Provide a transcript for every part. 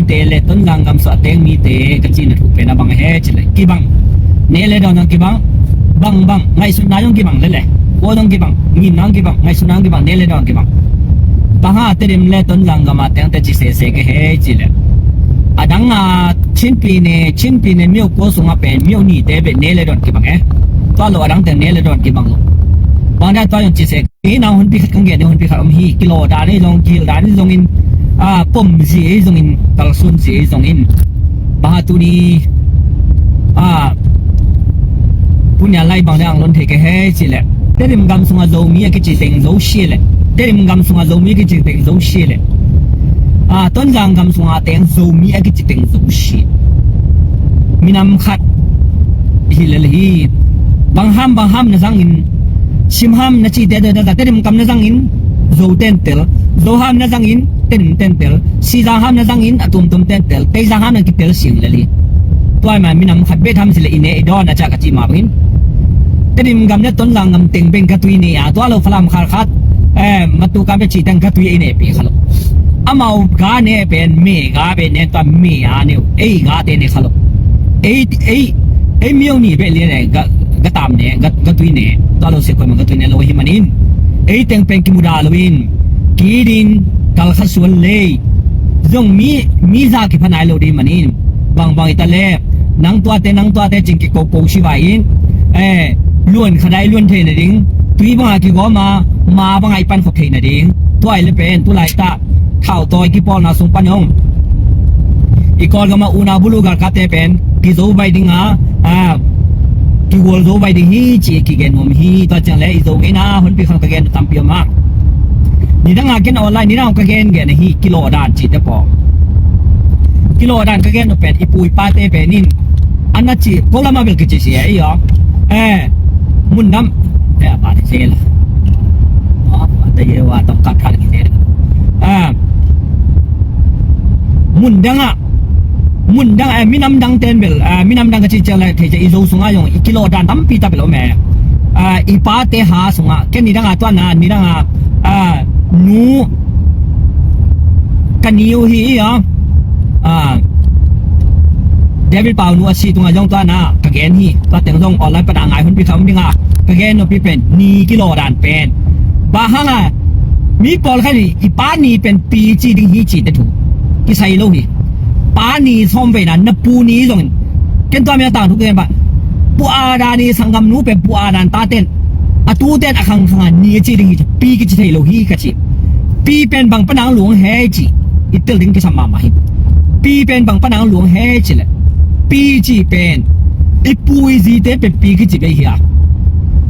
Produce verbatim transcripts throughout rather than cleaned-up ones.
te le Tonzang gam sung a teng mite ka cihna thu pen a bang a he ci le kibang. Ne le dawn zong kibang. Bang bang ngaihsutna zong kibang le le. Kua zong kibang, ngimna zong kibang, ngaihsutna zong kibang, ne le dawn kibang. Bang hang a Tedim le Tonzang gam a tengte ci sese ka he ci le, a dang a Chinpi ne, Chinpi ne myo kua sung a pen myo nite beh ne le dawn kibang e. Tua lo a dang teng ne le dawn kibang lo. Bang da tua zong ci se. Hih nang hunpi khat kang gen, hunpi khat om hi. Kilawh dan ei zong, gil dan ei zongin, a, pom zi ei zongin, kalsun zi ei zongin. Bang hang tuni, a, punia lai bang le ang lon thei ka he ci le. Tedim gam sung a Zomi a kici teng Zosia le. Tedim gam sung a Zomi a kici teng Zosia le. A, Tonzang gam sung a teng Zomi a kici teng Zosia. Minam khat hi le le hi. Bang ham, bang ham na zangin, Sim ham na cite de, de, de, Tedim kam na zangin, Zo tentel. Zo ham na zangin, Tedim tentel. Sizang ham na zangin, a tuamtuam tentel. Teizang ham na kitel sing le li. Tua ma minam khat beh tham si le i ne i dawn a ca ka ci ma bangin. Tedim gam le Tonzang gam teng beng ka tui ne a, tua lo Falam khal khat. Eh, matu kam beh ci teng ka tui i ne pi kha lo. Amau ga ne pen me ga beh ne tua me a ne. Ei ga te ne kha lo. Ei, ei, ei myo ni beh lian e, ga, ga tam ne, ga, ga tui ne, tua lo se koi ma ga tui ne lo hi manin. Ei teng pen kimuda lo in, kidin, kal kha suan lei. Zong mi, mi za kipha nai lo di manin. Bang bang i ta le, nang tuate, nang tuate cing kiko ko si vai in. Eh, luan kha dai luan thei na ding. Tui bang a kigawm a, ma bang a i pan khop thei na ding. Tua i le pen, tu lai ta. Thau tawi kipawlna sung pan hong i Kawlgam a unau bulu galkapte pen kizo bai ding a, a, kigual zo bai ding hi ci kigen nuam hi. Tua ciang le i Zo ngeina hunpi khang ka gen tampi om a. Nidang a ken online, nidang ka gen gen hi, kilawh dan cite paw. Kilawh dan ka gen nuam pen i pu i pate pen in a na ci ko lama bel kici si e i aw. Eh, mundam. Eh, a pa te sel. Aw, a te ye wa tong kap thak kici. Ah, mundang a, mundang a, eh, minam dang ten bel, ah, minam dang ka ci ciang lai thei ciang i Zo sung a zong i kilawh dan tampi ta bel om e. Ah, i pate ha sung a, ken nidang a tuan a, nidang a, ah, nu ka ni uh hi i aw. Ah, David Pau nu a si tungah zong tua na ka gen hi. Tua teng zong online pan a ngai hunpi kha um ding a ka gen nuampi pen ni kilawh dan pen. Bang hang a mi pawl khat in i pa ni pen pi ci ding hi ci te thu kisai lo hi. Pa ni sawm veina na pu ni zongin ken tua mi a tang thu gen ba pu a dan i sanggam nu pen pu a dan ta ten a tu ten a khang khang a ni a ci ding hi ci pi kici thei lo hi ka ci. Pi pen bang panang luang he ci i tel ding kisam mahmah hi. Pi pen bang panang luang he ci le pi ci pen i pu i zite pen pi kici bei hi a.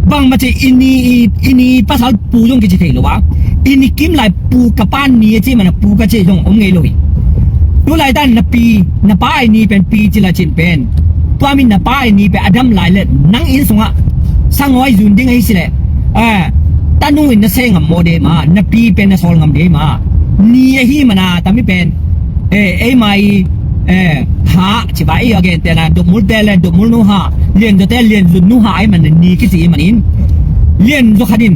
Bang ma ci i ni i, i ni pasal pu zong kici thei lo a. I ni kim lai pu ka pan ni a ci mana pu ka ci zong om ngei lo hi. Tu lai tan na pi na pa i ni pen pi ci la cin pen tua min na pa i ni pen a dam lai le nang inn sungah sangawi zun ding ahi si le. Eh, tanu in na se ngam maw de ma, na pi pen na sawl ngam de ma. Ni ahi mana tami pen. Eh, ei mai, eh, ha, ci ba i a gen te na, dopmul te le, dopmul nu ha, lian zo te, lian zo nu ha, ai man ni kici i manin. Lian zo khatin,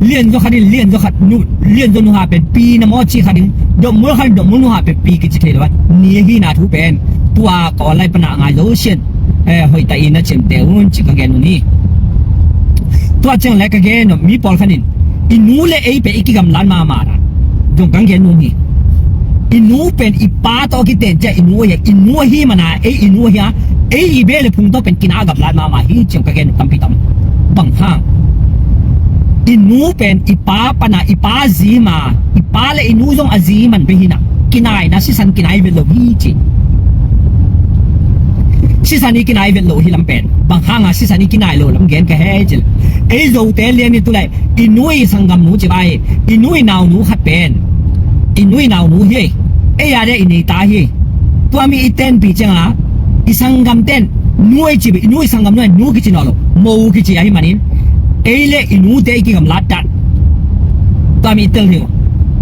lian zo khatin, lian zo khat nu, lian zo nu ha pen pi na maw ci khatin, dopmul khatin, dopmul nu ha pen pi kici thei lo. Ni ahi na thu pen, tua ko lai pana ngai zo sian. Eh, hoih ta i na ciamte un ci ka gen un hi. Tua ciang le ka gen uh mi pawl khanin i nu le ei pen i kigamlat mahmah na zong ka gen un hi. I nu pen i pa tawh kiten ciah i nu ahi a, i nu ahi mana ei i nu ahi a, ei i beh le phung tawh pen kina gamlat mahmah hi ciang ka gen uh tampi tam. Bang hang i nu pen i pa pana i pa zi ma i pa le i nu zong a zi man beh hi na. Kinaina sisan kinai vet lo hi ci. Sisan i kinai vet lo hi lam pen bang hanga sisan i kinai lo lam gen ka he ci. Ei Zote lian i tu lai i nu i sanggam nu ci bai i nu i nau nu khat pen i nu i nau nu hi. Ei a de i nei ta hi. Tua mi i tenpi cianga i sanggam ten nu ei ci i nu i sanggam nu ei nu kici naw lo mo kici ahi manin ei le i nute i kigamlat dan. Tua mi i tel hi.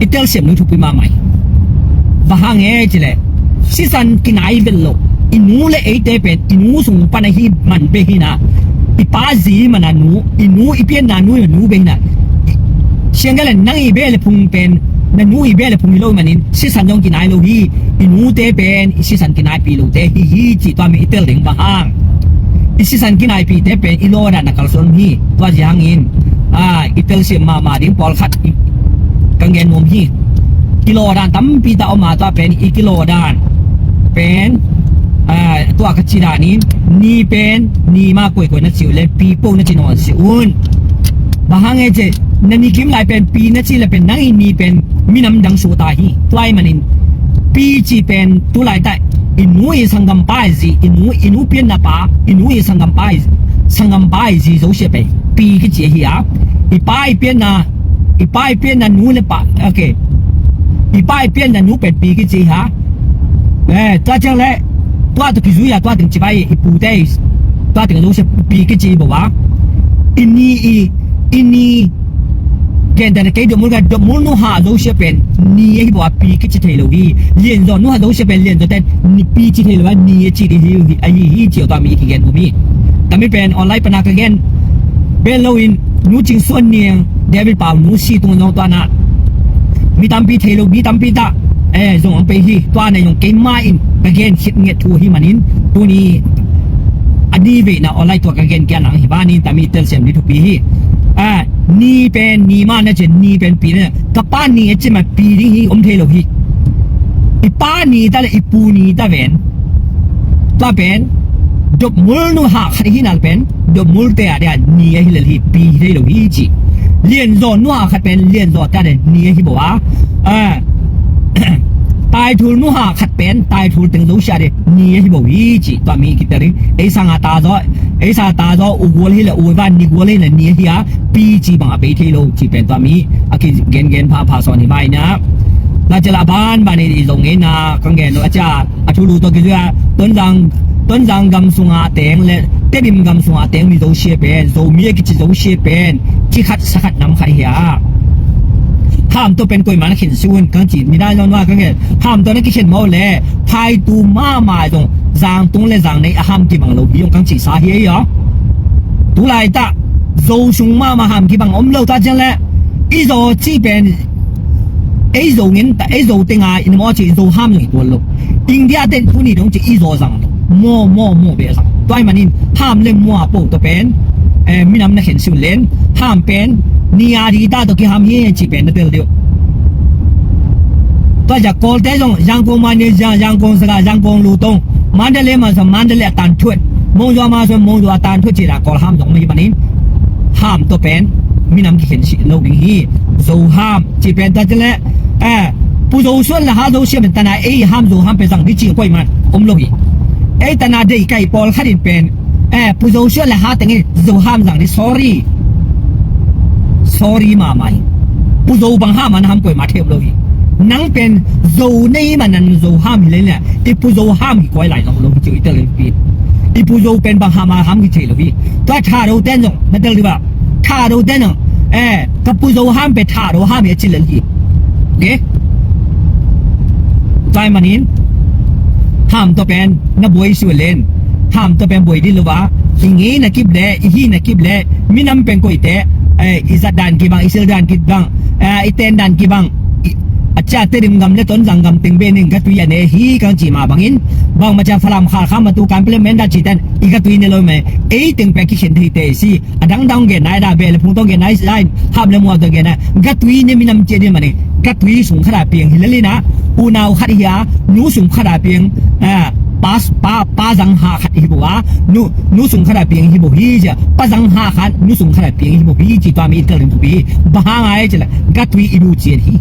I telsiam nu thupi mahmah hi. Bang hang e ci le sisan kinai vet lo i nu le eite pen i nu sung pan ahi man beh hi na. I pa zi mana nu i nu i pianna nu i nu beh hi na. Siang ka le nang i beh le phung pen Na nu i beh le phung hi lo manin sisan zong kinai lo hi. I nute pen i sisan kinaipi lote hi hi ci tua mi i tel ding bang hang. I sisan kinaipite pen i lawdan na kalsuan hi. Tua ci hangin, ah, i telsiam mahmah ding pawlkhat i, ka gen nuam hi. Kilawdan tampi ta om a tua pen i kilawdan pen, ah, tua ka ci danin ni pen ni ma koikoi na ci uh le pi po na ci nawn si un. Bang hang e ci na ni kim lai pen pi na ci le pen nang i ni pen minam dang su ta hi. Tua i manin pi ci pen tu lai ta i nu i sanggam pa i zi, i nu, i nu pian na pa, i nu i sanggam pa i, sanggam pa i zi zo sia pen pi ki ci hi a. I pa i pian na, i pa i pian na nu le pa, okay. I pa i pian na nu pen pi ki ci ha. Eh, tua ciang le tua tu ki zui a tua ting ci bai i pu te i tua ting zo sia pi ki ci bo wa. I ni i, i ni gen dan kei do mul ga do mul nu ha zo sia pen ni hi bo a pi ki ci thei lo hi. Lian zo nu ha zo sia pen lian zo ten ni pi ci thei lo a ni ci di hi hi a hi hi ci tua mi ki gen bu mi. Tami pen online pana ka gen bel lo in nu cing suan niang David Pau nu si tung zong tua na mi tampi thei lo mi tampi ta, eh, zong ang pei hi tua na zong kei ma in ka gen khit nget thu hi manin tuni a ni ve na online tua ka gen kia nang hi ba ni tami tel sem ni thupi hi. Ah, ni pen ni ma na cen ni pen pi na ka pa ni a ci ma pi ding hi om thei lo hi. I pa ni ta le i pu ni ta ven tua pen dop mul nu ha khat hi na le pen dop mul te a dia ni a hi le hi pi hi thei lo hi ci. Lian zo nu ha khat pen lian zo ta de ni a hi bo a. Ah, tai thul nu ha khat pen tai thul teng zo sia de ni a hi bo hi ci tua mi ki teri. Ei sang a ta zo, ei sang a ta zo u gual hi le u van ni gual hi le ni a hi a pi ci bang a pei thei lo ci pen tua mi a ki gen gen pha pha son hi mai na. Na cela ban ban i zo ngei na kang gen lo a ca a thulu to ki zua Tonzang, Tonzang gam sunga teng le Tedim gam sunga teng mi zo sia pen zo mi a ki ci zo sia pen ki khat sa khat nam khat hi a. Ham to pen koi man a khin si un kang ci mi dai lo nua kang gen ham to na ki khin mo le phai tu ma ma zong zang tung le zang nei a ham ki bang lo bi yong kang ci sa hi a. Tu lai ta zo sung ma ma ham ki bang om lo ta ciang le i zo ci pen ei zo ngin ta ei zo te ngai in mo ci zo ham zong i tual lo. India ten tu ni dong ci i zo zang lo mo mo mo be zang tua i manin ham le mo a po to pen, eh, minam na khen siu len ham pen ni a di ta to ki ham hi ci pen na tel diu. Tua ja kol te zong Yangon ma ni ja Yangon saka Yangon lu tong Mandalay ma sa Mandalay a tan thuat mong zua ma sa mong zua a tan thuat ci da kol ham zong ma hi manin ham to pen minam ki khen si lo ding hi. Zo ham ci pen ta ci le, eh, pu zo suan la ha zo sia pen tana ei ham zo ham pen zang di ci koi man om lo hi. Ei tana dei kai pawl khat in pen, eh, pu zo suan la ha teng in zo ham zang di sorry. Sorry ma mai. Pu zo bang ham an ham koi ma them lo hi. Nang pen zo nei ma nan zo ham hi le le i pu zo ham hi koi lai zong lo hi ci i tel pi. I pu zo pen bang ham a ham hi thei lo hi. Tua tha ro ten zong na tel di ba. Tha do den ang, eh, ka pu zo ham pe tha do ham e ci lel hi. Okay? Tua manin ham to pen na buai su len ham to pen buai di lo ba. I ngei na kip le i hi na kip le minam pen koite, eh, i zat dan ki bang i sil dan ki bang, eh, i ten dan ki bang, i, a ca Tedim gam le Tonzang gam teng be ning ka tui a ne hi kang ci ma bangin bang ma ca Falam Khal kham ma tu kan ple men da ci ten i ka tui ne lo me ei teng pe ki khen thei te si. A dangdang gen nai da be le phung tong gen nai lai hap le mua tong gen nai gatui ne minam cie ne mani gatui sung khada piang hi le lina unau khat hi a nu sung khada piang, ah, pas pa pa zang ha khat hi bo a nu nu sung khada piang hi bo hi ja pa zang ha khat nu sung khada piang hi bo hi ci tua mi tel ring bi ba ha ngai ci la gatui i du cie hi.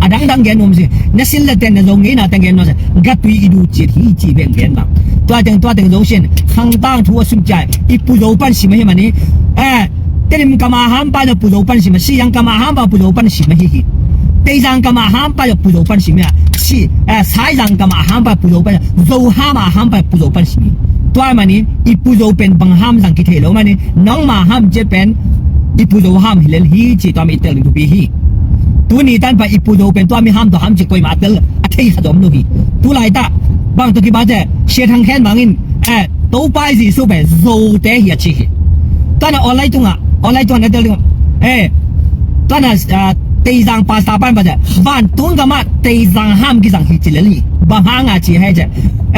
A dangdang gen nom si na sil le ten na zong ngai na ten gen nom si gatui i du cie hi ci beng gen ba tua teng tua teng zong sin khang tang thu a sum cai i pu zo pan si ma hi mani. Eh, Tedim kama ham pa na pu zo pan si ma si yang kama ham pa pu zo pan si ma hi hi. Teizang kama ham pa na pu zo pan si ma si, eh, Saizang kama ham pa pu zo pan zo ham a ham pa pu zo pan si ma. Tua mani i pu zo pen bang ham zang ki thei lo mani nong ma ham ce pen i pu zo ham hi lel hi ci tua mi tel tu pi hi. Tu ni tan pa i pu zo pen tua mi ham to ham ci koi ma tel a thei kha dom lo hi. Tu lai ta bang to ki ba ce sia thang khen bangin, eh, Topa Jesu pen zo te hi a ci hi. Tua na online tunga online tunga na tel ding, eh, tua na, ah, Teizang pastor pan pa ci a, vantung gam ah teizang ham kizang hi ci lel hi. Bang hang a ci hiam ci a,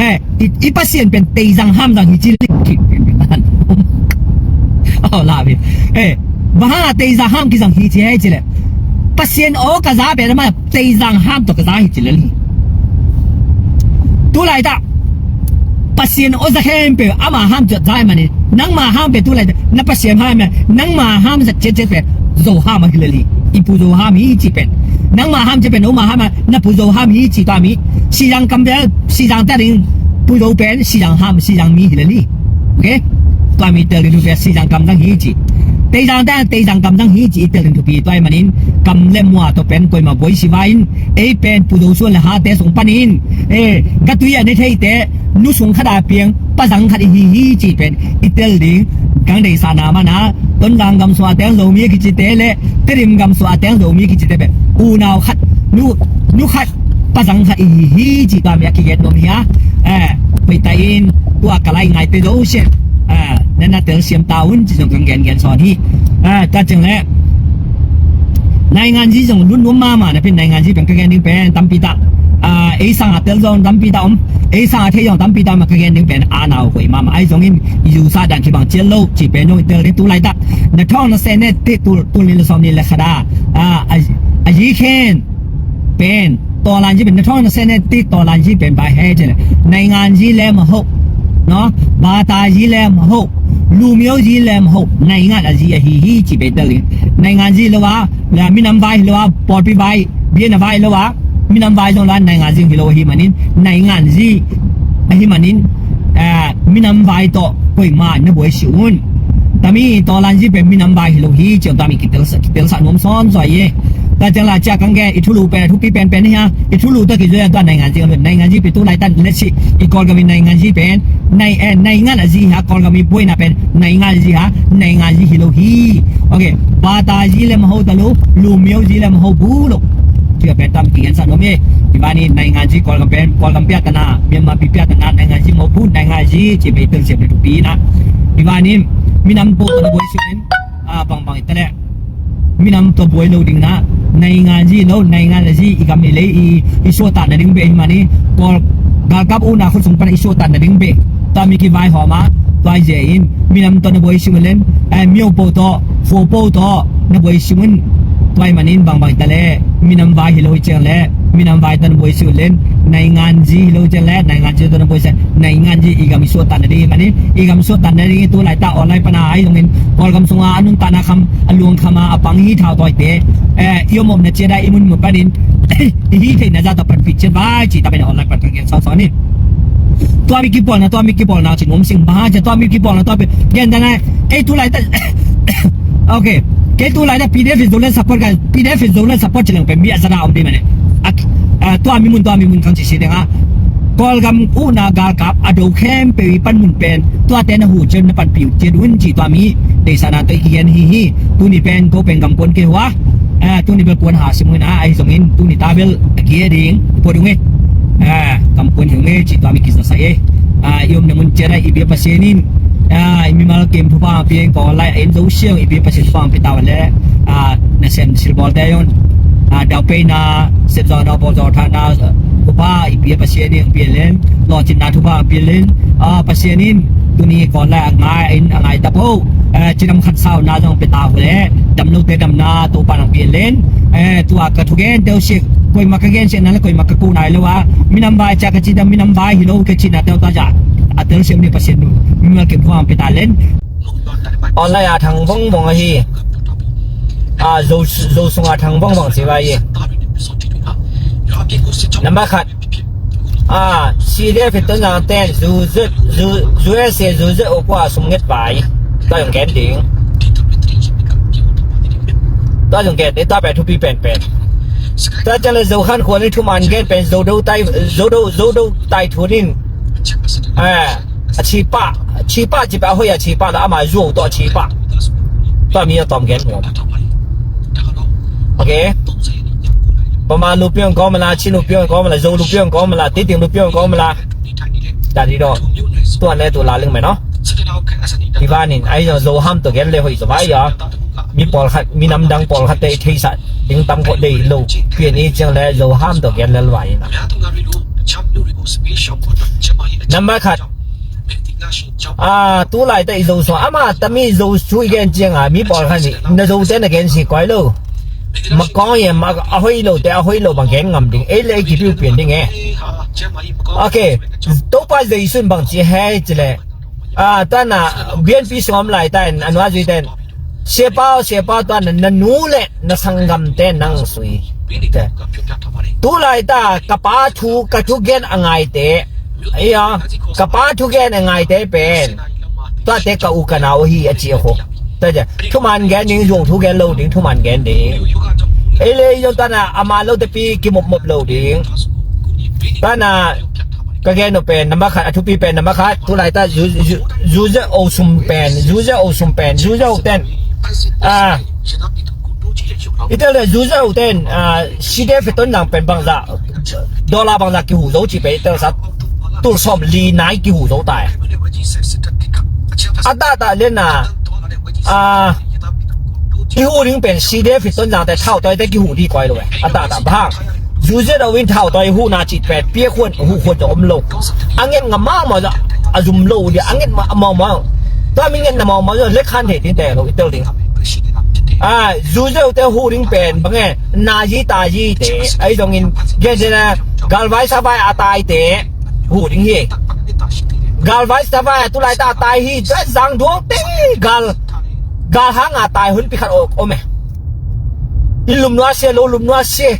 eh, i, i Pasian pen teizang ham zang hi ci lel hi. Aw, la bi. Eh, bang hang a teizang ham kizang hi ci hiam ci leh, Pasian aw ka za pen amah teizang ham tawh ka za hi ci lel hi. Tu laitak Pasian aw za khempeuh ama ham ciat za ahih manin, nangma ham pen tu laitak na Pasian ham, nangma ham zat ciatciat pen Zo ham ahi lel hi. I Pu Zo ham hi ci pen, nangma ham ci pen, nangma ham, na Pu Zo ham hi ci, tua mi Sizang kam pen, Sizang ta ding, Pu Zo pen Sizang ham, Sizang mi hi lel hi. Ok? Tua mi tel ding thupi, Sizang kam zang hi ci. Teizang ta, Teizang kam zang hi ci i tel ding thupi, tua ahih manin kam le mua tawh pen koimah buai si va in, ei pen Pu Zo suan le hate sung panin, eh, gatui a ne theite, nu sung khat a piang pazang khat i hi hi ci pen i tel ding. Kang deihsakna man a, Tonzang gam suah teng Zomi a kicite le Tedim gam suah teng Zomi a kicite pen unau khat, nu, nu khat, pazang khat i hi hi ci, tua mi a kigen nuam hi a. Eh, pei ta in, tua ka lai ngaite zo sian. Eh, na na telsiam ta un ci zong kang gengen sawn hi. Eh, ta ciang le နိုင်ငံရေး zong lungnuam mahmah napi-in နိုင်ငံရေး pen ka gen ding pen tampi tak, ah, ei sang a tel zong tampi tak om, ei sang a thei zong tampi tak om a, ka gen ding pen a nau hoih mahmah ahi zongin i zusa dan kibang ciat lo cih pen zong i tel ding. Tu laitak na thawng na sen ne ti, tul, tul nih le sawm nih le khat a, ah, a, a yi khen pen တော်လှန်ရေး pen, na thawng na sen ne ti တော်လှန်ရေး pen bang hiam ci leh နိုင်ငံရေးလည်းမဟုတ်နော်, ဘာသာရေးလည်းမဟုတ်, လူမျိုးရေးလည်းမဟုတ်, နိုင်ငံအရေး ahi hi ci pen tel ding. နိုင်ငံရေး lo a, la minam vai hi lo a, pawlpi vai, biakna vai lo a, minam vai zong la နိုင်ငံရေး hi lo ahih manin, နိုင်ငံရေး ahih manin, eh, minam vai tawh koimah na buai si un. Tua mi တော်လှန်ရေး pen minam vai hi lo hi ci, tua mi kitelsak, kitelsak nuam sawnsawn hi. Tua ciang la ci a kang gen, i thulu pen a thupi penpen hi a, i thulu tawh kizui a, tua နိုင်ငံရေး lo, နိုင်ငံရေး pen tu laitak let's say i Kawlgam i နိုင်ငံရေး pen, nai, eh, နိုင်ငံရေး hi a, Kawlgam i buaina pen နိုင်ငံရေး hi a, နိုင်ငံရေး hi lo hi. Ok, ဘာသာရေးလည်းမဟုတ်သလို, လူမျိုးရေးလည်းမဟုတ်ဘူးလို့, ci a pen tua mi kigensak nuam hi. Tua ahih manin နိုင်ငံရေး Kawlgam pen, Kawlgam piatana, Myanmar pi piatana, နိုင်ငံရေး မဟုတ်ဘူး, နိုင်ငံရေး ci pen i telsiam ding thupi na. Tua ahih manin minam tawh na buai si un, ah, bangbang i ta leh minam tawh buai lo ding na, နိုင်ငံရေး lo, နိုင်ငံရေး i gam i lei i, i suahtak nading bek ahih manin, Kawl galkap ukna khut sung pan i suahtak nading bek, tua mi kivaihawm a, tua hi zia in minam tawh na buai si un len, eh, myo po tawh, fo po tawh na buai si un. Tua ahih manin bangbang i ta leh minam vai hi lo hi ciang leh, minam vai tawh na buai si un len, နိုင်ငံရေး hi lo hi ciang leh, နိုင်ငံရေး tawh na buai si, နိုင်ငံရေး i gam i suahtak nading ahih manin, i gam suahtak nading hi. Tu laitak online pana ahi zongin, Kawlgam sunga a nuntakna kham, a luang kham a, a pang hi thautawite, eh, i om omna ciat a i munmun panin i hih theihna zah tawh panpih ciat vai ci, tua pen online pan ka gen sawnsawn hi. Tua mi kipawlna, tua mi kipawlna ci nuam sing, bang hang ci a, tua mi kipawlna, tua pen gen ta na, ei tu laitak, ok, kei tu laitak P D F in Zoland support ka, P D F in Zoland support ci leng pen mi a za na om ding mah ni. A, a, tua mi mun, tua mi mun kang ci si ding a, Kawlgam ukna galkap a do khempeuh i panmun pen tuate na huh ciat, na panpih uh ciat un ci, tua mi deihsakna tawh i kigen hi hi. Tuni pen ko pen gam kuan kei uh a, eh, tuni bel kuan ha sim uh hi na, ahi zongin tuni ta bel a kia ding pua ding e. Eh, gam kuan hi ung e ci, tua mi kizawhsak e. Ah, i omna mun ciat a i biak Pasian in, ah, i mimal kim thupha hong pia in, ko lai a in zo siang i biak Pasian thupha hong pia ta uh leh, ah, nasem silbawlte un, ah, daupeina, sepzawhna, bawlzawh thahna, thupha i biak Pasian in hong pia len, lawhcinna thupha hong pia len, ah, Pasian in tuni ko lai a ngai in a ngai ta po, eh, cidam khat sauna zong pia ta uh leh, damlote damna Topa in hong pia len, eh, tua ka thugente uh sik, koimah ka gensiatna le koimah ka kohna hi lo a, minam vai ci a ka cih dan minam vai hi lo ka cihnate uh tua zah a telsiam ni Pasian, mimal kim thupha hong pia ta len. Online a thang vongvong ahi. Ah, Zo, Zo sunga thang vongvong ci vai hi. Number khat. Ah, C D F i Tonzang ten, zu, zu, zu, U S A zu, zu, o kua sum nget vai. Tua zong gen ding. Tua zong gen ding, tua pen thupi penpen. Tua ciang le Zo Khan Khuan i thuman gen pen, Zo Do Tai, Zo Do, Zo Do Tai Thun in. Ah, a chi pa, a chi pa ci pen a hoih a chi pa la, ama zuau tawh a chi pa. Tua mi a tawm gen nuam. Ok. Pama lupiang kawm la, Chin lupiang kawm la, Zo lupiang kawm la, Titing lupiang kawm la. Tua le tu la ling mai no. Ivanin ai zo ham to gen le hoi zo vai ya. Mi pawlkhat, mi namdang pawlkhat te i theisa. ding tam khawh dei lo pian i ciang le Zo ham tawh gen lel vai in a. Nambat khat, a, tu laita i Zo sung ama tami Zo sung i gen ciang a mi pawlkhat nih na Zo te na gen si koi lo. Makawng i a hoih lo te a hoih lo bang gen ngam ding ei le ei kipiu pian ding e. Ok, Topa Jesu in bang ci hei ci le, a, tana bianpi sung om laita in a nua zui ten, siapa aw siapa aw, tana na nu le na sanggamte nang sui. Tu laita ka pa thu ka thugen a ngaite, ia, ka pa thugen a ngaite pen tuate ka u ka nau hi a ci a kho. Thuman gen ding, zuang thu gen lo ding, thuman gen ding. Ei le ei zong tana ama lo te pi kimopmop lo ding. Tana ka gen uh pen nambat khat, a thupi pen nambat khat, tu laita zu zu zu ze o sum pen, zu ze o sum pen, zu ze o ten, a, i tel le zu ze o ten, a, C D F Tonzang pen bangza, dollar bangza kihu zo ci pen i tel sa, tul sawm li nai kihu zo tai. A data le na, a, i hu ding pen C D F Tonzang te thau toi te kihu di koi lo e. A data bang zu ze o in thau toi hu na ci pen pia khuan hu khuan zo om lo. A ngen nga mau mau zo, a zum lo di a ngen ma mau mau. Tua mi ngen na mau mau zo le khan he tin te lo i tel ding. A, zu ze o te hu ding pen bang e, na zi ta zi te, ai zong in gen ze na, galvai savai a tai te hu ding hi. Galvai savai a tu laita a tai hi, zang dual te gal, gal hang a tai hun pi khat om e. I lum nua sia lo lum nua sia.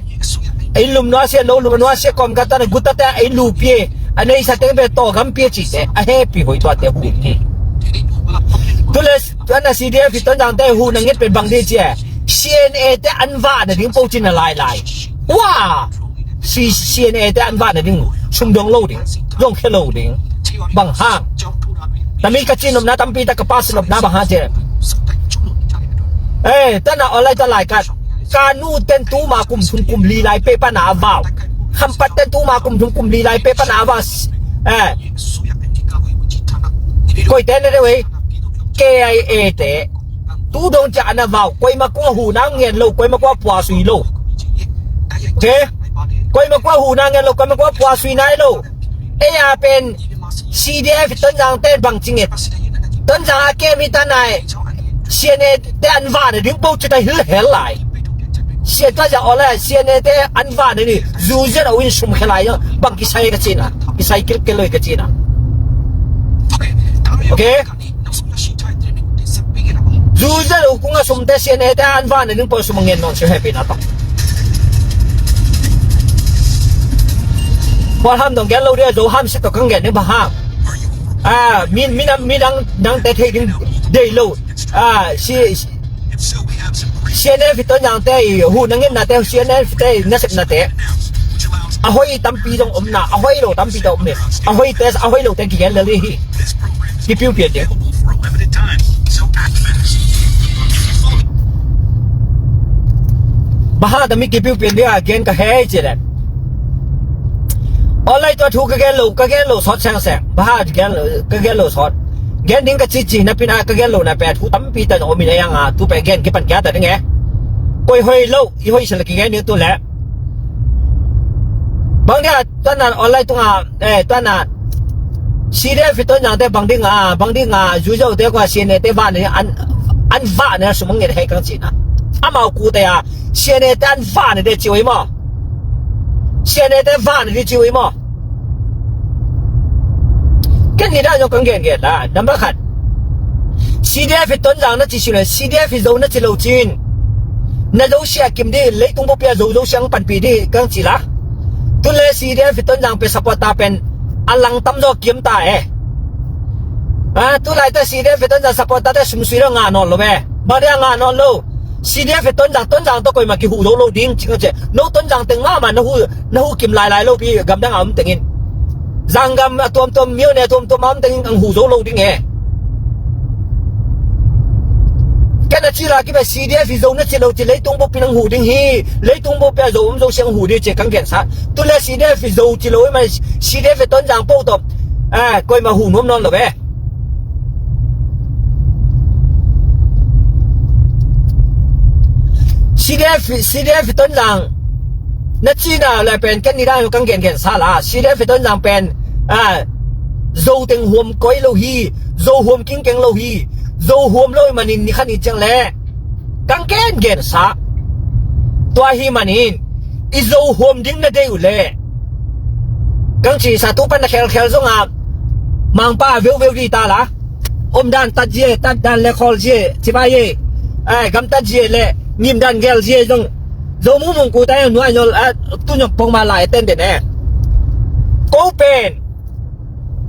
Ei lum nua sia lo lum nua sia kom ka tana guta te ei lu pie. A nei sa teng be to gam pie ci te a he pi hoi tua te hu ni. Tu le tana C D F Tonzang te hu na nget pe bang di ci e. C N A te an va na ding po ci na lai lai. Wa! C, C N A te an va na ding sum dong lo ding. Zong khe lo ding. Bang hang. Tami ka ci nopna tampi ta ka pa si nopna bang hang ci e. Eh, tana olai ta lai kat. Ka nu ten tuma kum thum kum li lai pe pana a vau. Khampat ten tuma kum thum kum li lai pe pana a vau. Eh. Koi ten ne de wei. K I A te. Tu dong ca ana vau. Koi ma kua hu na ngen lo. Koi ma kua pua sui lo. Ke? Koi ma kua hu na ngen lo. Koi ma kua pua sui nai lo. Ei a pen C D F Tonzang te bang cinget. Tonzang a ke mi ta nai. C N A te an va na ding po ci ta hil hel lai. Sia ta ja ole C N A te an va na ni. Zu zet a win sum khe lai. Bang kisai ka cina. Kisai kil kil loi ka cina. Okay? Zu zet a kung a sum te C N A te an va na ding po sum ngen non si happy na tong. Paul ham dong gen lo dia Zo ham si to kang gen ni ba ham. Ah, min min min dang dang te thei ding dei lo. Ah, si C N F Tonzang te i hu na ngen na te C N F te na sep na te. A hoi tampi dong om na, a hoi lo tampi dong om ni. A hoi te, a hoi lo te ki gen le li hi. Ki piu pian de. Baha da mi kipiu pian dia gen ka hei ci le. Online tua thu ka gen lo, ka gen lo sawt seng seng. Baha gen lo, ka gen lo sawt. Gen ding ka ci ci na pina ka gen lo na pe thu tampi ta om in a yang a tu pe gen ki pan kia ta ding e. Koi hoi lo, i hoi sel ki gen ding tu le. Bang dia tuan na online tunga, eh, tuan na C D F Tonzang te bang ding a, bang ding a, Zuzo te kua C N A te va ne an, an va ne sumang ngen hei kang ci na. Amau ku te a, C N A te an va ne de ci ui mo. C N A te va ne de ci ui mo. Ken ni da zong kang gen gen da, number khat. C D F Tonzang na ci si le, C D F Zo na ci lo cin. Na Zo sia kim di, leitung bo pia Zo Zo siang panpi di, kang ci la. Tu le C D F Tonzang pe support ta pen a lang tam zo kim ta e. A, tu lai ta C D F Tonzang support ta te sum sui lo nga non lo be. Ba dia nga non lo. C D F Tonzang, Tonzang to koi ma ki hu zo lo ding, cing ce. No Tonzang teng ma ma na hu, na hu kim lai lai lo pi gam dang a om tengin. Zanggam a tuam tuam mio ne tuam tuam a om tengin kang hu zo lo ding e. Ken a ci la ki be C D F Zo na ci lo ci leitung bo pi nang hu ding hi. Leitung bo pi a Zo om Zo siang hu ding ce kang gen sa. Tu le C D F Zo ci lo ma C D F Tonzang po to. A, koi ma hu nuam non lo be. CDF, CDF Tonzang na cihna le pen ken ni dan kang gengen sa la. CDF Tonzang pen, ah, Zo teng huam koi lo hi, Zo huam kingkeng lo hi, Zo huam lo hi manin ni khan i ciang le kang gengen sa. Tua hi manin i Zo huam ding na dei uh le kang ci sa tu pan na khelkhel zong a mangpa veuveu di ta la. Omdan tat zie, tatdan le khawl zie, cibai e, eh, gamtat zie le ngimdan gel zie zong Zo mumung ku ta nuai nol a tu nyok pong ma lai ten den e. Ko pen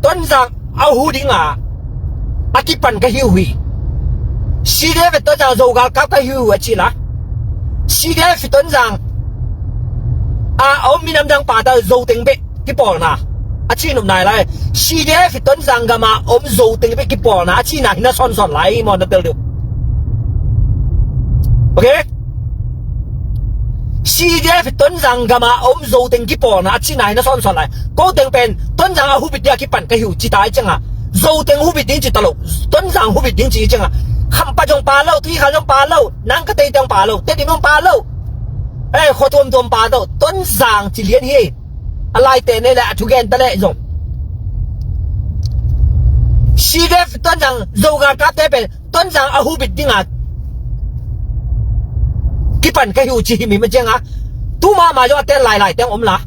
Tonzang a hu dinga a kipan ka hi uh hi. CDF Tonzang Zo galkap ka hi uh a ci la. CDF Tonzang a om minam dang pa ta Zo teng beh kipawlna a ci nop nai lai. CDF Tonzang gama om Zo teng beh kipawlna a ci na hi na sonson lai maw na tel deuh. Okay? CDF Tonzang gama om Zo teng kipawlna a ci na hi na sonson lai. Ko teng pen Tonzang a hubit dia kipan ka hi uh ci ta i cianga Zo teng hubit ding ci ta lo. Tonzang hubit ding ci i cianga khampa zong pa lo, tui kha zong pa lo, nang ka tei teng pa lo, te dim zong pa lo. Eh, khuatuam tuam pa lo, Tonzang ci lian hi. A laite ne le a thugen ta le zong CDF Tonzang Zo galkapte pen Tonzang a hubit dinga kipan ka hi uh ci hi mi ma cianga tu mama zong a tel lailai teng om la.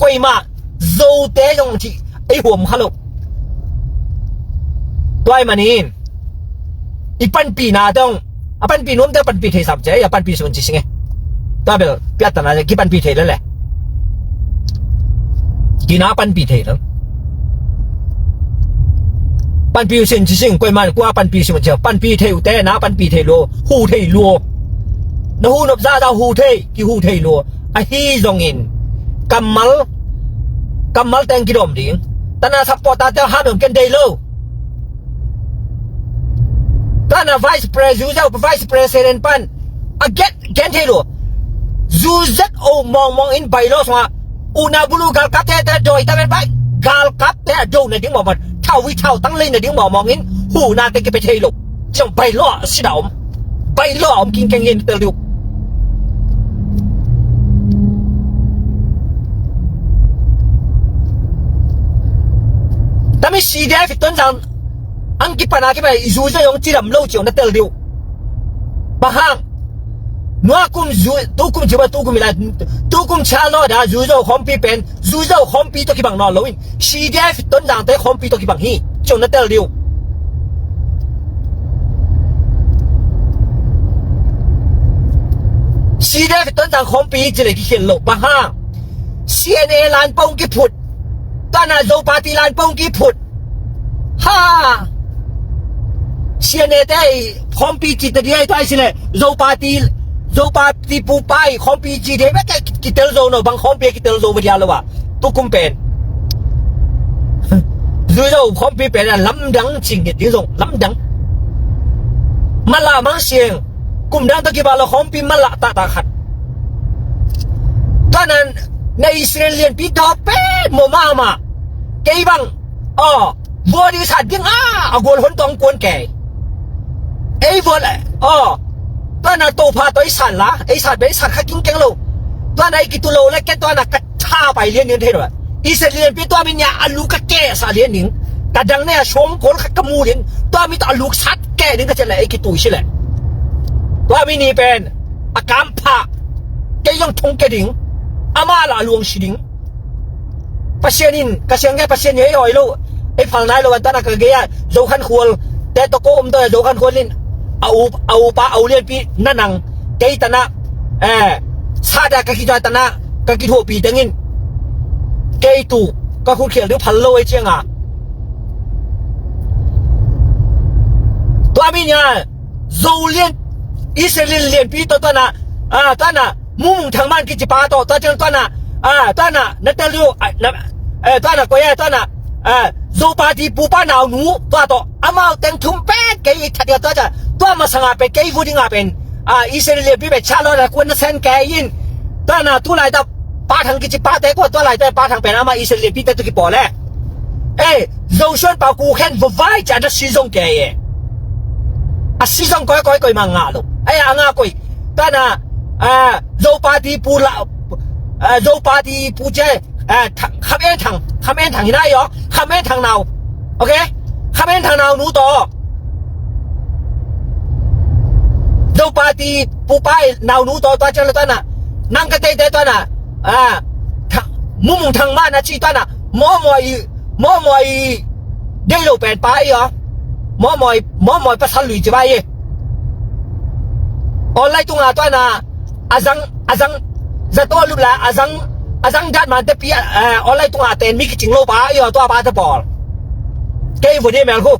Koima Zote zong ci ei huam kha lo. Tua i manin i panpihna dong a panpih nuamte a panpih thei sam ce a panpih sun ci sing e. Tua bel piattana kipanpih thei lele. Kina panpih thei lo. Panpih uh sin ci sing koiman kua panpih sin ci panpih thei uhte na panpih thei lo hu thei lo. Na hu nop zaza hu thei ki hu thei lo. Ahi zongin kammal kammal teng kidom ding. Tana support ta te ha dong ken dei lo. Tana vice president, vice president pan a get gen thei lo. Zuzet o mongmong in bai lo sunga una bulu galkap te te doi ta ben bai galkap te a do na ding mongmong thau wi thau tang lei na ding mongmong in hu na te ke pe thei lo. Ciang bai lo sida om bai lo om king keng in tel diu. Tami CDF Tonzang ang kipana kipana i Zuzo yong cidam lo ciong na tel diu. Bahang nua kum zu tu kum ciba tu kum ila tu kum cha lo da Zuzo khompi pen Zuzo khompi to kibang no lo in CDF Tonzang te khompi to kibang hi ciong na tel diu. CDF Tonzang khompi cile kikhel lo bahang CNA lan pong kiphut. Tana Zo Party lan pong kiphut. Ha! CNA te khompi ci te dia tua sile Zo Party Zo Party pu pai khompi ci dia bek kitel zo no bang khompi kitel zo dia lo ba. Tu kum pen Zuzo khompi pen a lamdang cing ding zong lamdang. Mala mang siang kum dang to kiba lo khompi mala ta ta khat. Tuanan na Israel lianpi to pen mo mama kei bang. Aw vua ding sat ding a a gual hon tong kuan kei. Ei vua le aw tuana to pha to i sat la ei sat be i sat kha king keng lo. Tuana i kitu lo le ke tuana ka tha pai lian ding thei lo. Israel lianpi tua mi nia a lu ka ke sa lian ding. Ka dang ne a som kol kha ka mu ding tua mi to a lu sat ke ding ka chet le ei kitu i si le. Tua mi ni pen a kam pha kei zong thong ke ding. Ama la a luang si ding. Pasian in ka siang nge Pasian nge ei hoi lo ei phal nai lo an tana ka gei a Zo Khan Khual te to ko om to Zo Khan Khual in a u a u pa a u lianpi na nang kei tana eh sada ka kituai tana ka kithuahpi tengin kei tu ka khut khial ding phal lo ei cianga. Tua mi nia Zo lian Israel lianpi to tuana ah tuana mumung thangman kici pa to tua ciang tuana ah tuana na tel diu ah, na eh tuana koya tuana ah Zo Party pupa nau nu tua to amau teng thum pen kei i that dia tua ca tua masanga pen kei vua dinga pen ah Israel lianpi pen cha lo na kuan na sen kei in tuana tu lai ta pa thang kici pa te ko tua lai ta pa thang pen ama Israel lianpi te tu kipaw le. Eh Zo suan pa ku khen vua vai ca na si zong kei e. A si zong koi koi koi ma nga lo. Eh a nga koi Tana, ah, Zo party pu la, ah, Zo party pu ce, ah, Thang, Kham En Thang, Kham En Thang hi nai aw, Kham En Thang nau. Ok? Kham En Thang nau nu tawh. Zo party pu pa i nau nu tawh, tua ciang le tana. Nang ka teite tana. Ah, Thang, Mumung Thang ma na ci tana. Mawmawi, mawmawi. Dei lo pen pa i aw. Mawmawi, mawmawi pasal lui ci ba i. Online tunga tua na a zang, a zang, zato lup la a zang, a zang dat man te pi, eh, online tunga ten mi kicing lo pa i aw, tua pa te pawl. Kei vo de mel khu.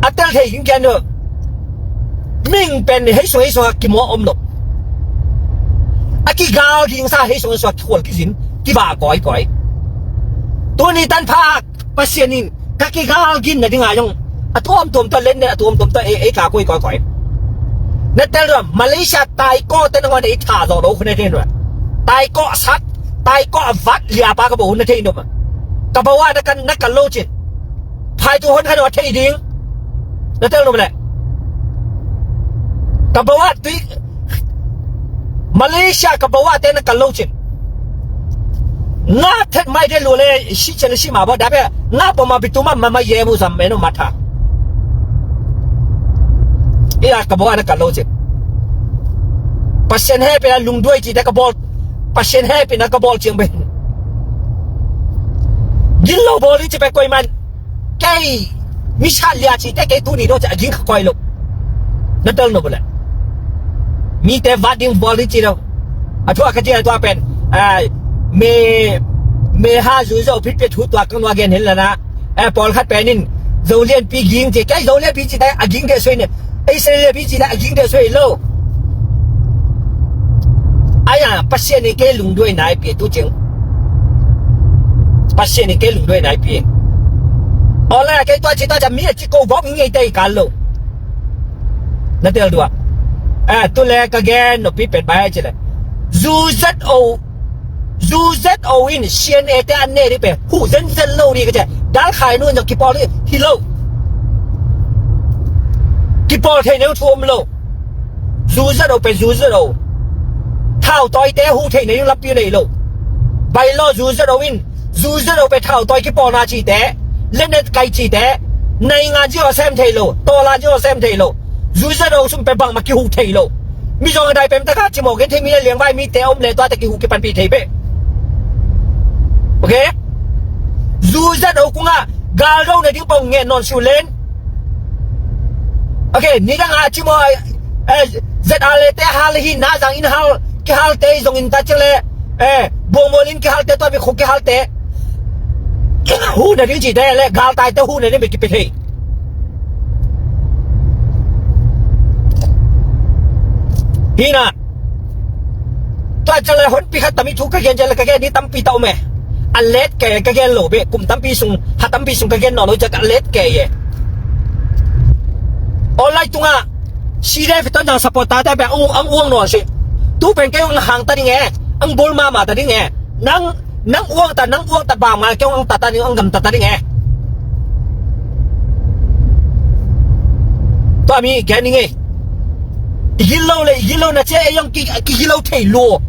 A tel thei ging kian do. Ming pen hei sung hei sung a kimaw om lo. A kigal ging sa hei sung hei sung a kikhual kizin. Kiva koi koi. Tuni tan pha Pasian in ka kigal gin na ding a zong a tuamtuam tawh len ne a tuamtuam tawh ei, ei tla koi koi koi. Na tel ruam Malaysia tai ko te na ngon ei tha zo lo khu na thei ruam. Tai ko sat, tai ko a vat lia pa ka bo na thei nuam. Ka bo a na kan, na kan lo cin. Phai tu hon khan wa thei ding. Na tel nuam le. Ka bo a tui Malaysia ka bo a te na kan lo cin. Nga thet mai de lu le shi chen shi ma bo da be. Nga bo ma bitu ma ma ma ye mu zam me no ma tha. Ila ka bo a na kan lo cin. Pasian he pe na lungduai ci te ka bol. Pasian he pe na ka bol ciang be. Gin lo bol i ci pe koi man. Kei mi sat lia ci te kei tuni do ca a ging kha koi lo. Na tel no bole. Mi te vat ding bol i ci lo. A thua ka ci a thua pen. A me, me ha zu zo pit pit hu tua kang wa gen hel la na. A pawl khat pen in zo lian pi ging ci. Kei zo lian pi ci te a ging de soi ne. Israel le pi ci la a ging de soi lo. Aya Pasian ni ke lungduai nai pi tu cing. Pasian ni ke lungduai nai pi. Ola ke tua ci tua ca mi a ci ko bom ngi te ka lo. Na tel dua. A tu le ka gen no pi pet bai ci le. Zu zat o Zu zat o in C N A te an ne ding pe hu zen zen lo ding ka ce. Dal khai nu zong kipawl hi lo. Kipawl thei neu thu om lo. Zu zat o pe zu zat o. Thau tawi te hu thei neu lampi nei lo. Bai lo zu zat o in. Zu zat o pe thau tawi kipawl na ci te. Lenet kai ci te. Nei nga ji o sem thei lo. Taw la ji o sem thei lo. Zu zat o sum pe bang ma kihu thei lo. Mi zong a dai pem taka ci mawk in thei mi le liang vai mi te om le tua te kihu kipanpih thei beh. Ok. Zu zat o kunga gal do na ding pong ngen non siu len. Ok, ni dang a ci maw, eh, zat a le te hal hi na zang in hal kihal te zong in ta ci le, eh, buang maw lin kihal te tua mi khu kihal te. Hu na ding ci te le gal tai te hu na ding be kipe thei. Hina. Tua ciang le honpi khat tami thu ka gen ciang le ka gen ni tampi ta um e. A let ke ka gen lo be kum tampi sung ha tampi sung ka gen nawn lo ciang a let ke ye. Online tunga si de fiton jang support ta te be ang ang uang nawn si. Tu pen ke ang hang ta ding e. Ang bol mama ta ding e. Nang Nang uang ta, nang uang ta bam ngai keu ang ta ta ding, ang gam ta ta ding e. Tua mi gen ning e. I gilo le, i gilo na ce e yong ki, ki gilo thei lo.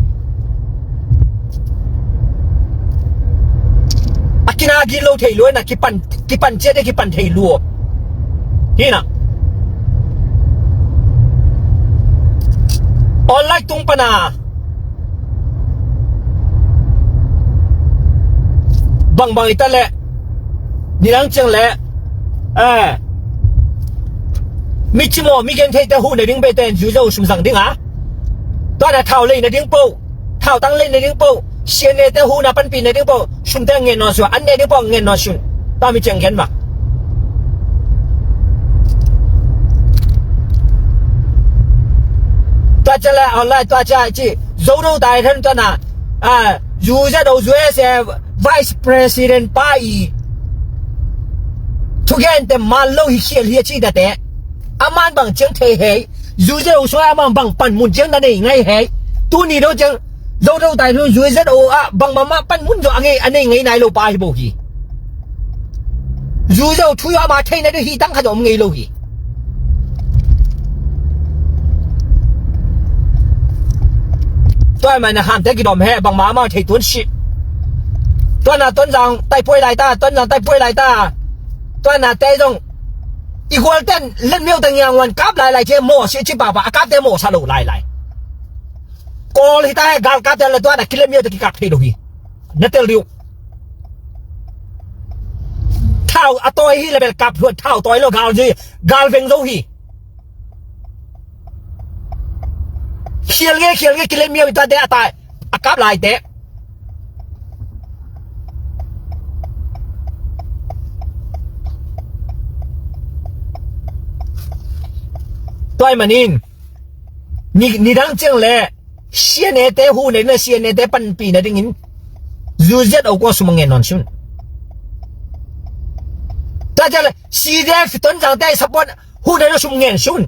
A kina gilo thei lo na kipan, kipan ce de kipan thei lo. Hina. Online tung pana. Bangbang i ta leh ni lang ciang leh, eh, mi cimaw mi gen theite huh na ding beh ten zu zo sum zang ding a. Tua na thau lei na ding po, thau tang lei na ding po, sian ne te huh na panpih na ding po, sum te ngen nawn sun, an ne ding po ngen nawn sun. Tua mi ciang gen ma. Tua ciang leh online tua ciang ci zo do tai then tua na. Ah, zu zat o zu e se Vice President pa i thugente man lo hi khial hi a ci date. A man bang ciang thei hei. Zu zat o sua a man bang pan mun ciang na nei ngai hei. Tu ni do ciang zo do tai lu zu zat o a bang ma ma pan mun zo a ngei a nei ngai nai lo pa hi bo hi. Zu zat o thu yo a ma thei na do hi tang kha zo om ngei lo hi. Tua ahih manin hamte kidawm hen, bangmah amau thei tuan si. Tua na Tonzang taipuai lai ta, Tonzang taipuai lai ta. Tua nate zong i gualten Lenmyo te Yangon kap lailai ci, mawh si ci papa, a kapte mawh sa lo lailai. Kawl hi ta hen, galkapte le tua na ki Lenmyo te kikap thei lo hi. Na tel dih uh. Thau a tawi hi le bel kap thuan, thau tawi lo gal zi, gal veng zo hi. Khial nge, khial nge, ki Lenmyo i tuate a tai, a kap laite. Tua ahih manin ni, nidang ciang le C N A te hu nading, C N A te panpih nadingin zu ziat o kua sum a ngen nawn sun. Tua ciang le C D F Tonzang te support hu nading sum ngen sun.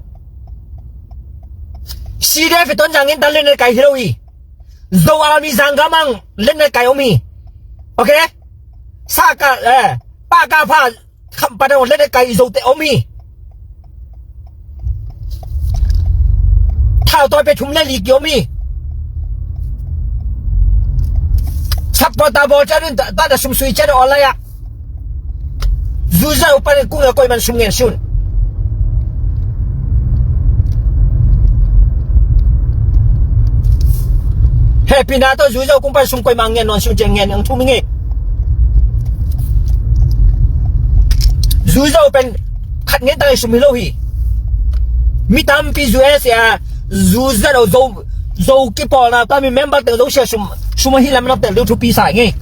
C D F Tonzang in tan le na kai hi lo hi. Zo Army Zanggamang le na kai om hi. Okay? Sa ka, eh, pa ka pha Khampat a let a kai Zote om hi. Thau tawi pe thum le li ki om hi. Supporter bawl ciat un, ta, ta sum sui ciat online ah. Zu ziat uh panin kung a koih man sum ngen sun. Hehpihna tawh zu ziat uh kung pan sum koih man ngen nawn sun ci-in ngen ang thum hi ngei. Zu ziat uh pen khat ngen tak i sum hi lo hi. Mi tampi U S A, zu ziat uh Zo, Zo kipawlna tami member teng Zo sia sum, sum ahi lam nak tel ding thupi sa ngei.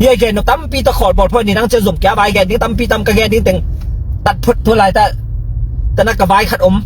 Hi a gen nop tampi tawh khawl bawl phot ni nang cia zom kia vai gen ding tampi tam ka gen ding teng tat phot thu lai ta. Ta na ka vai khat om.